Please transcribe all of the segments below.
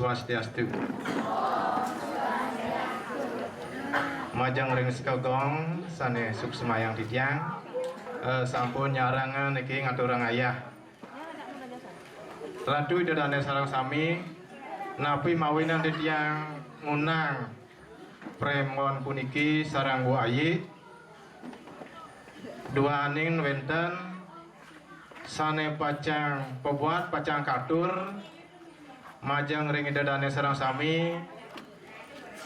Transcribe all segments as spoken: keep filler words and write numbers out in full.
Swastiastu. Majeng ring sekegong sane suksmayang titiang, eh, sampun nyarengin niki ngaturang ayah. Ratu Ida Dane sareng sami, napi mawinan titiang ngundang premon puniki sareng Bu Ayi, duaning wenten sane pacang pabuat, pacang katur, majeng ring Ida Dane sareng sami,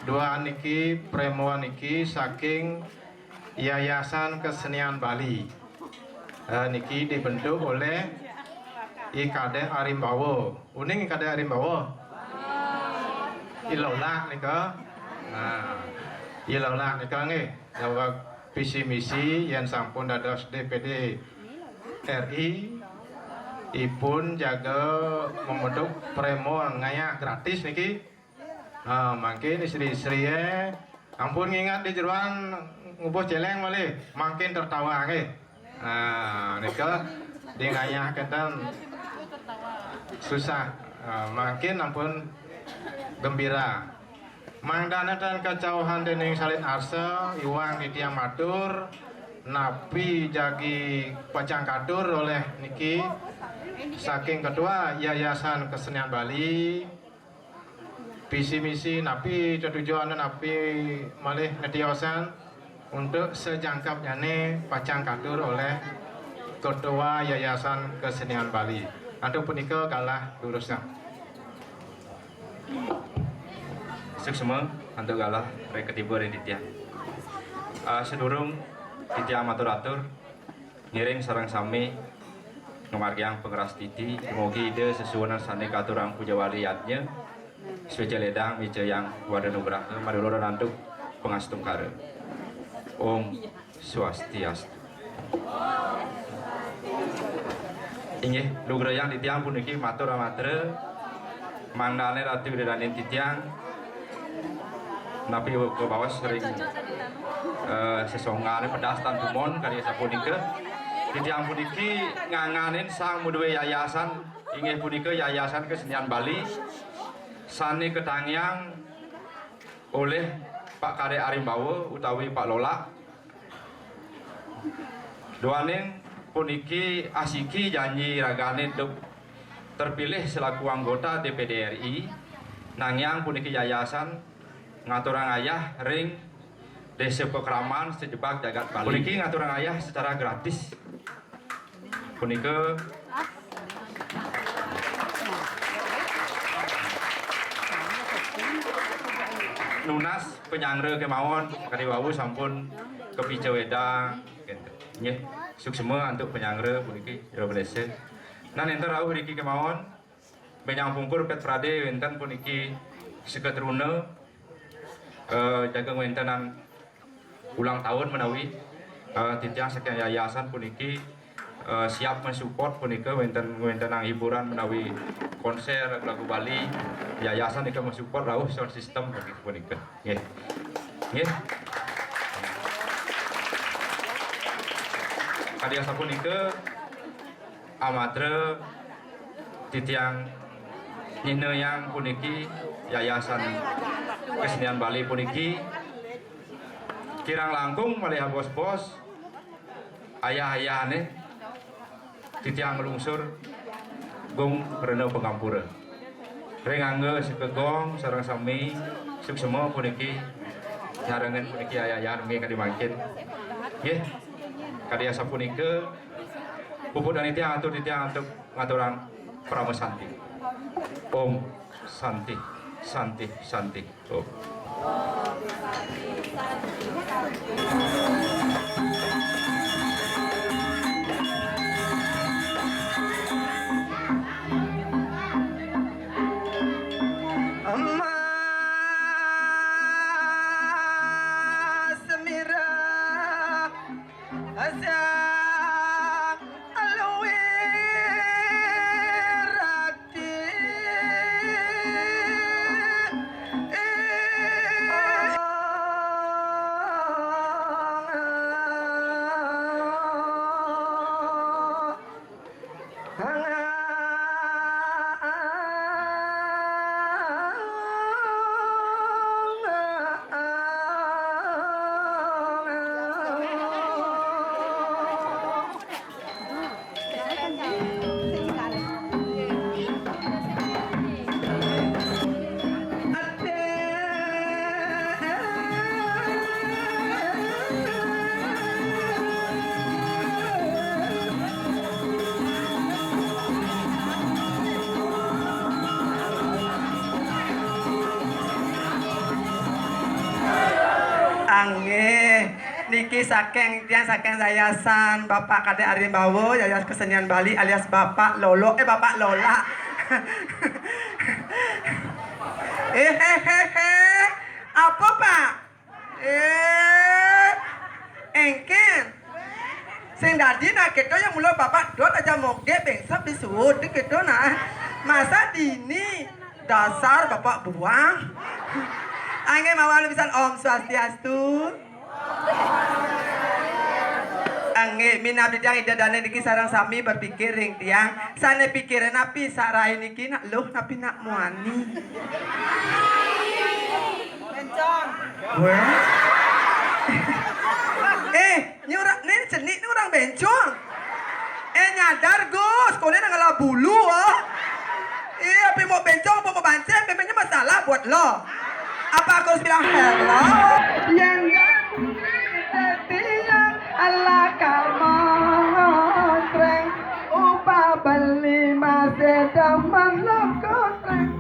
duaning niki, premon niki saking Yayasan Kesenian Bali. Eh, niki dibentuk oleh I Kadek Arimbawa. Uning I Kadek Arimbawa? I Lolak nika. Nah, I Lolak nika nggih. Daweg visi misi yen sampun dados D P D R I, ipun jaga membentuk premon ngayak gratis niki. Ha, mangkin istri-istri, eh, ampun ngingat di jeroan ngubuh celeng malih, mangkin tertawa nggih. Ha, nika di ngayah kenten susah. Ha, mangkin ampun gembira. Mangdane ten kacauhan dening salin arsa, iwang titiang matur, napi jagi pacang katur oleh niki saking Ketua Yayasan Kesenian Bali, visi misi napi, tetujon napi malih netiosan untuk sejangkepnyane pacang katur oleh Ketua Yayasan Kesenian Bali. Antuk punika galah durusang. Suksma antuk galah ring ketiba ring titiang. Ah, sadurung titiang matur-atur, ngiring sareng sami ngamargiang pangrastiti, dumugi Ida sesuunan sane katurang puja wali yadnya, sueca ledang, mica yang wada nugraha, madulur antuk pangastungkara. Om Swastiastu. Inggih, lugrayang titiang puniki matur amatra, mangdane Ratu Ida Daning titiang, napi kabaos ring, eh, sesonggane pedas tan tumon kadi sapunika. Titiang puniki nganganin sang madue yayasan, inggih punika Yayasan Kesenian Bali, sane katangiang oleh Pak Kadek Arimbawa utawi Pak Lolak. Duaning puniki asiki janji ragane duk terpilih selaku anggota D P D R I, nangiang puniki yayasan ngaturang ayah ring Desa Pakraman sejebag jagat Bali. Puniki ngaturang ayah secara gratis. Punika nunas panyanggra kemawon, kadi wau sampun kapica wedang, gitu. Nggih, suksma antuk panyanggra puniki, Ira Blesa. Nah, nenten rauh riki kemawon, benjang pungkur pet prade wenten puniki sekatruna, eh, jaga ngwentenang ulang tahun menawi, eh, titiang saking yayasan puniki, eh, siap mensupport punika wenten, ngwentenang hiburan menawi konser lagu-lagu Bali, yayasan nika mensupport rauh sound system punika. Nggih. Nggih. Kadi asapunika amatra titiang nyihnayang puniki Yayasan Kesenian Bali puniki kirang langkung malih abos-bos ayah-ayahane titiang nglungsur gung rena pangampura. Ring angga sekegong sareng sami suksma puniki nyarengin puniki ayah-ayah nggih kadi mangkin. Nggih. Kadi asapunika puput titiang atur titiang antuk ngaturang parama santi. Om Santi, Santi, Santi. Oh. Emas semirah Sang Alwi Rati. Iki saking, tiang saking Yayasan Bapak Kadek Arimbawo, Yayasan Kesenian Bali alias Bapak Lolo, eh, Bapak Lola. Eh, he, he, he. Apa, Pak? Eh, engken. Sing dadi nak kita yang mula Bapak dot aja mogde bengsa bisuwud kita nak. Masa dini dasar Bapak buang. Angin mawon pisan, Om Swastiastu. Nggih, minab titiang Ida Dane niki sareng sami berpikir ring tiang. Sane pikire napi sarai niki nak luh napi nak muani? Weh. Eh, nyurak nih cenik nih orang bencong. Eh, nyadar, Gus, kone nang ngela bulu, oh. Iya, pi mau bencong, pi mau banci, memangnya masalah buat lo. Apa aku harus bilang hello? Yang setia ala karma sreng, upa beli masih demen lo kosreng.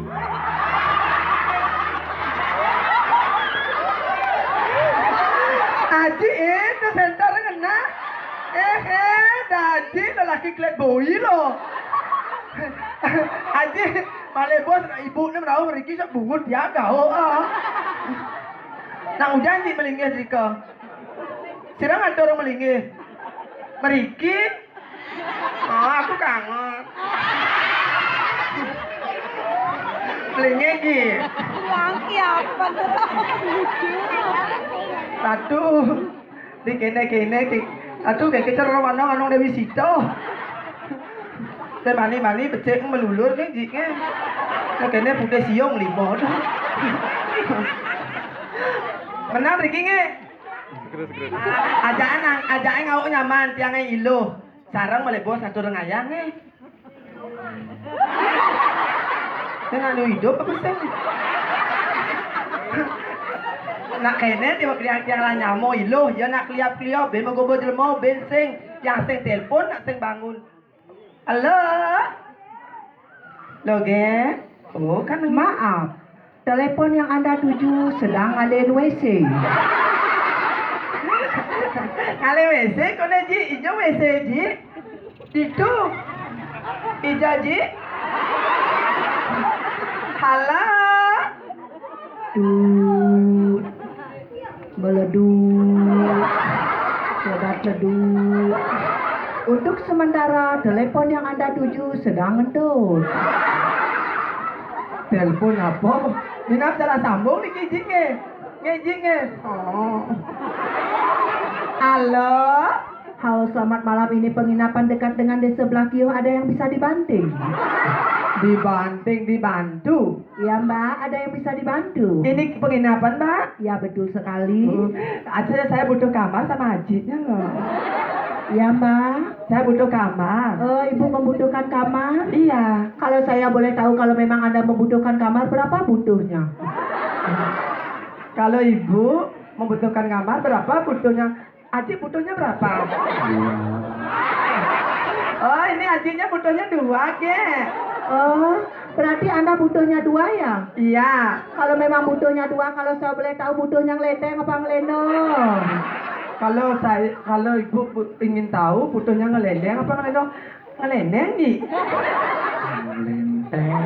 Aji itu senter ngena. Eh, eh, dadi lelaki klet boi lo. Aji, malih bos, ibu ni merauh meriki sok bungut dia gaul, ah. Nang ujan ji melinggih jika. Sira ngatur melinggih. Meriki. Oh, aku kangen. Melinggih ji. Laki apa tuh? Ratu. Di kene-kene ki. Aduh, kayak kecer roh manang anong Dewi Sita. Te mani-mani becik melulur nih, jik, nih. Nah, kene putih siung limon. Menang, Riki, nggih. Ajakan, ajakan ngau nyaman, tiang ngai iluh. Sareng malih bos atur ngayang, nggih. Kan anu hidup apa sih? Nak kene tiwak tiang-tiang lah nyamo iluh, ya nak kliap-kliop, ben magobo jelema, ben sing, yang sing telepon, nak sing bangun. Halo? Loge? Oh, kan maaf. Telepon yang Anda tuju sedang ngalihin W C. Ngalihin W C, kone ji, ijo W C ji. Ditu. Ija ji. Halo. Dut. Meleduk. Lebat leduk. Untuk sementara, telepon yang Anda tuju sedang ngentut. Telepon apa? Minab salah sambung niki, jik, nggih. Nggih, jik, nggih. Oh. Halo? Halo, selamat malam. Ini penginapan dekat dengan desa Blakio. Ada yang bisa dibanting? Dibanting, dibantu. Iya, Mbak, ada yang bisa dibantu? Ini penginapan, Mbak? Ya, betul sekali. Oh, aja saya butuh kamar sama hajinya loh. Iya, Mbak. Saya butuh kamar. Oh, Ibu membutuhkan kamar? Iya. Kalau saya boleh tahu, kalau memang Anda membutuhkan kamar, berapa butuhnya? Kalau Ibu membutuhkan kamar, berapa butuhnya? Aji butuhnya berapa? Dua. Oh, ini ajinya butuhnya dua, ke? Oh, berarti Anda butuhnya dua, ya? Iya. Kalau memang butuhnya dua, kalau saya boleh tahu, butuhnya ngelendeng apa ngelendong? Kalau saya, kalau Ibu bu-, ingin tahu butuhnya ngelendeng apa ngelendong, ngelendeng, Di. Ngelendeng.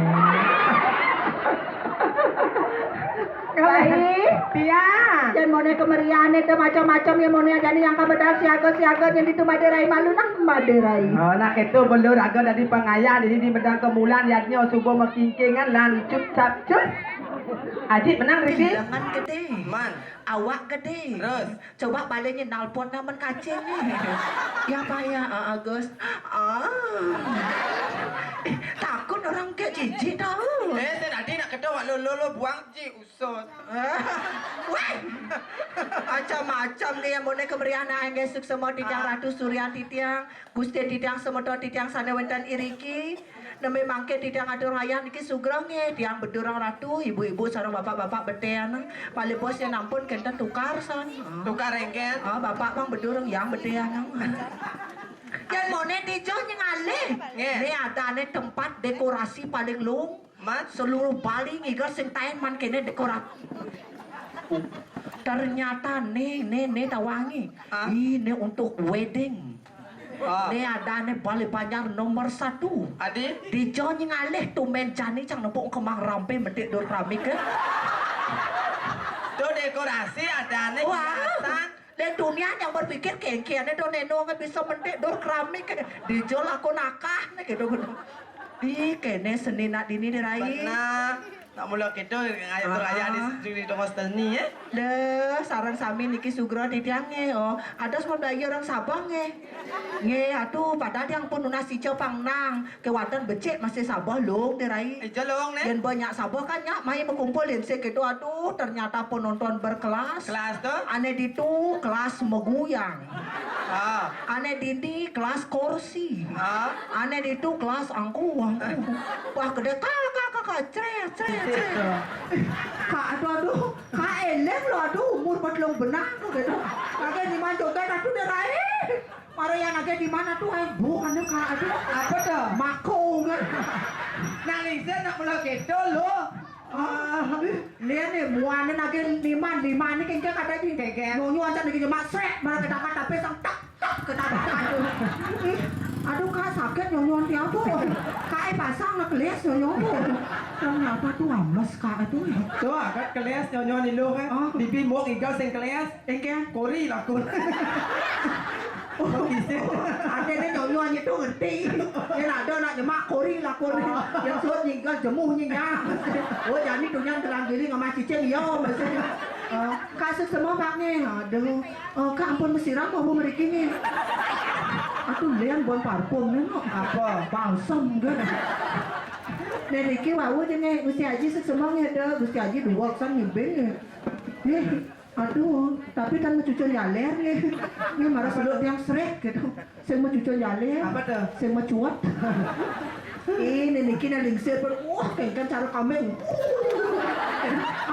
Baik. Tiang. Yen mone kemeriane te macam-macam, yen mone jani yang kamedal siaga-siaga, yen ditu maderai malu nang maderai. Oh, nak itu belur aga dadi pangayah, dadi di medang kemulan, yadnya subuh mekingkingan lan cup cap cus. Aji menang, Riki. Lengan gede. Man. Awak gede. Terus? Coba balik ni nalpon namen kacing ni. Ya, Pak, ya. Ah, Agus. Ah. Eh, takut orang kayak jijik tahu. Eh, saya tadi nak ketawa lo, lo, lo buang ji usut. Weh. Macam-macam ni yang boleh kemeriahan, guys. Suksema titiang, Ratu Surya titiang. Gusti titiang semeton titiang sane wenten iriki, neme mangke titiang atur ngayah niki sugra nggih, tiang bedurang ratu, ibu-ibu sareng bapak-bapak betean. Malih bos yen ampun kenten tukar san. Tukar engken? Ah, bapak pang bedurang yang betean. Yen mone dijoh nyengale. Nggih. Ne adane tempat dekorasi paling lung. Man? Seluruh Bali ngiga sing taen man kene dekorat. Ternyata né, né, né tawang é. Ah. Ih, né untuk wedding. Ah. Né adané Bali Banjar nomor satu. Adi? Dija nyén ngalih tumbén jani cang nempuk kemang rampé metik dur keramik é. Tuh dekorasi adané. Wah. Hiasan. Dén dunia yang berpikir kéngkén né do nénong bisa metik dur keramik é. Dija lakon akah né kéto. Ih, kéné seni nak dini dé rai. Bener. Nak mula kéto ngatur ayah di, di tengah seni, ya. Deh, sareng sami niki sugra titiang nggih. Oh, ada semua bayi orang Sabah nggih. Nggih, aduh, padahal tiang pun nunas ica pang nang. Kéwanten becik masih Sabah lung dé rai. Ica lung né. Yén banyak Sabah kan nyak mai mekumpul lingsir kéto. Aduh, ternyata penonton berkelas. Kelas tuh? Ané ditu kelas meguyang. Ah. Ané dini kelas kursi. Ah. Ané ditu kelas angkuh, angkuh. Wah, gedé kak, kak, kak, kak, crét, crét, crét. Kak, aduh, aduh, kak éling lo, aduh, umur bedlong benang lo kéto. Kagé di mana joget, aduh, dé rai. Mara yang agé di mana tuh, eh, bukan kak, aduh. Apa tuh? Mako, kan. Nah, lingsir nak mula kéto lo. Ah, lihat nih, muané agé lima, lima nih kéngkén kata di. Kéngkén. Nyonyo aja nih, cuma srek, mara kata-kata pisang, tak, tak, kata-kata. Ih, aduh, kak, sakit nyonyo nanti apa? Kak, eh, pasang nak kelis nyonyo. Ternyata tuh ames, kak, itu. Tuh, agak kelis nyonyo nih lo, kan. Ah. Pipi mau igal sing kelis. Engkén. Kori lakon. Oh, bisa. Artinya nyonyo aja tuh ngerti. Yang ada nak nyemak kori lakon. Oh. Yang suat nyinggal jemuh nyinggal. Oh, jadi tuh yang telang giling sama cicing, yo, maksudnya. Oh, kak, suksma, Pak, nih. Aduh. Oh, kak, ampun, mesiram kok, Bu, mriki nih. Aduh, lian bon parfum nih, no. Apa? Balsam, kan. Nah, niki wau jenenge Gusti Haji suksma nggih, Dok. Gusti Haji duwek san ngibing nggih. Nggih. Aduh, tapi kan mecucun jaler nggih. Nggih, marang seduk tiang srek gitu. Sing mecucun jaler. Apa tuh? Sing mecuat. Ini niki nang lingsir pun, wah, kéngkén cara kambing.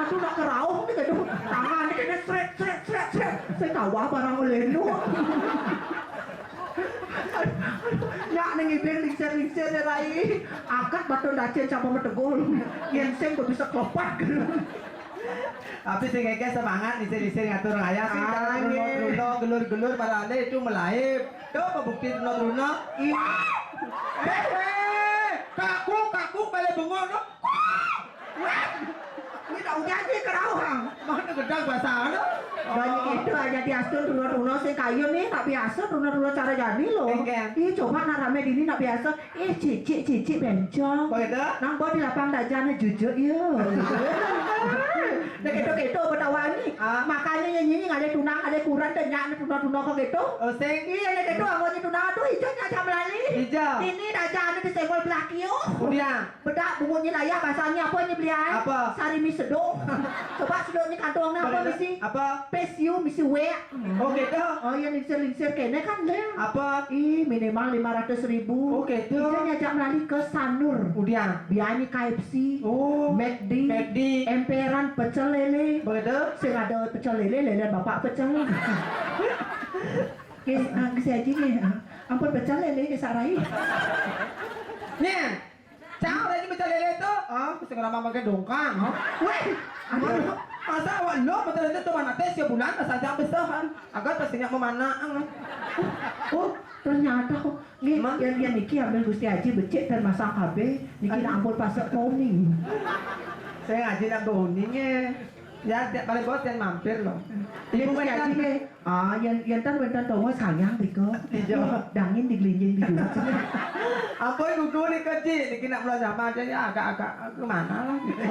Aduh, nak kerauh nih gitu. Tangan ini kena srek, srek, srek, srek. Sing kawah barang oleh nu. Nyak ning ngibing lingsir-lingsir ya, Rai. Akad baton dacin sapa metegul. Yén sing kok bisa klopat. Tapi sing kéngkén semangat, isir-isir ngatur ngayah sing. Ah, nggih. Truna-truna, gelur-gelur, marane itu melaib. Tuh, pembukti truna-truna. Iya. Eh, eh, kakung, kakung, balik bengong, no. Ini tak udah sih kerauh, Kang. Mana gedang bahasa, no? Banyak itu aja diastun truna-truna sing kayu nih, tak biasa truna-truna cara jani loh. Kéngkén. Ih, coba nak rame dini nak biasa. Eh, cicik, cicik, bencong. Apa gitu? Nang bawa di lapang dajane jujuk, yo. Nah, gitu-gitu, betawani. Ah. Makanya nyanyi, ngalih tunang, ngalih kuran, tanya, tuna-tuna kok gitu. Oh, sing. Iya, nah, gitu, awalnya tunang, aduh, hijau nyajak melali. Hijau. Ini dajane disenggol belah kiuh. Kemudian? Bedak bungunya layak, bahasanya apa ini, belian? Apa? Sari mi seduk. Coba seduknya kantongnya apa, apa gitu? Misi? Apa? Pesiu, misi wek. Oh, gitu? Oh, iya, lingsir-lingsir kene kan, Lem. Apa? Ih, minimal lima ratus ribu. Oh, gitu. Kita ngajak melali ke Sanur. Udah. Biayanya K F C, oh, McD, McD. Emperan, pecel lele. Begitu? Sing ada pecel lele, lele bapak pecel. Guys, ah, guys, aja nih. Ah. Ampun pecel lele, guys, sarai. Nih. Cang, ora iki pecel lele to? Ah, sing ora mamake dongkang, ha? Weh, masa awak lo pecel lele to mana tes ya bulan pas aja besohan. Agak pas nyak memanah. Oh, ternyata kok nggih, yen, yen niki ambil Gusti Haji becik dan masang K B, niki nak ampun pasek kuning. Saya ngaji nak kuning ya. Ya, tiap kali bos yang mampir loh. Ibu Gusti Haji nggih. Ah, yen, yen ten wénten tonga sayang rika. Iya. Dangin digelinjing di dua. Apa iku kuwi kecil iki nak mula zaman ya agak-agak kemana lah gitu.